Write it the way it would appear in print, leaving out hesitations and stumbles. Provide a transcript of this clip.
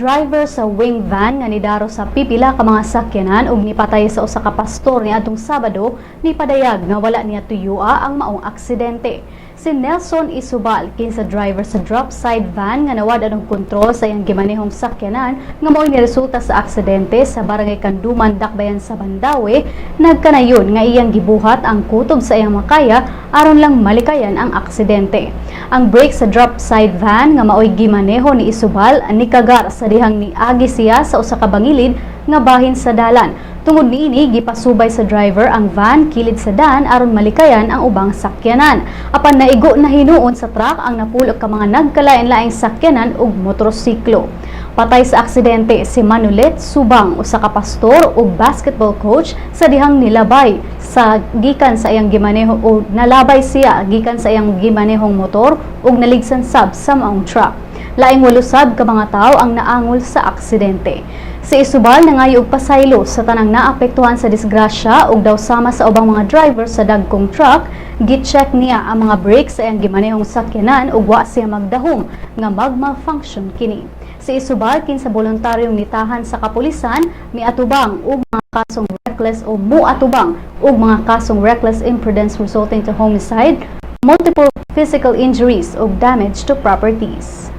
Driver sa wing van nga nidaro sa pipila ka mga sakyanan ug nipatay sa usa ka pastor niadtong Sabado nipadayag nga wala niya tuyua ang maong aksidente. Si Nelson Isubal, kinsa driver sa drop side van nga nawad-an og kontrol sa iyang gimanehong sakyanan nga mao'y niresulta sa aksidente sa Barangay Kanduman, Dakbayan sa Mandaue, nagkanayon nga iyang gibuhat ang kutob sa iyang makaya aron lang malikayan ang aksidente. Ang brake sa drop side van nga maoy gimaneho ni Isubal nikagar sa dihang niagi siya sa usa ka bangilid nga bahin sa dalan. Tungod niini, gipasubay sa driver ang van kilid sa daan aron malikayan ang ubang sakyanan. Apan naigo na hinuon sa truck ang napulo ka mga nagkalain-laing sakyanan ug motorsiklo. Patay sa aksidente si Manulet Subang, usa ka pastor ug basketball coach, sa dihang nilabay sa gikan sa iyang gimaneho o nalabay siya gikan sa iyang gimanehong motor ug naligsan sab sa maong truck. Laing walo sab ka mga tawo ang naangol sa aksidente. Si Isubal nangayo og pasaylo sa tanang naapektuhan sa disgrasya ug daw sama sa ubang mga driver sa dagkong truck, gi-check niya ang mga brakes sa iyang gimanehong sakyanan ug wa siya magdahom nga mag-malfunction kini. Si Isubal, kinsa voluntaryong nitahan sa kapulisan, miatubang og mga kasong reckless o muatubang og mga kasong reckless imprudence resulting to homicide, multiple physical injuries ug damage to properties.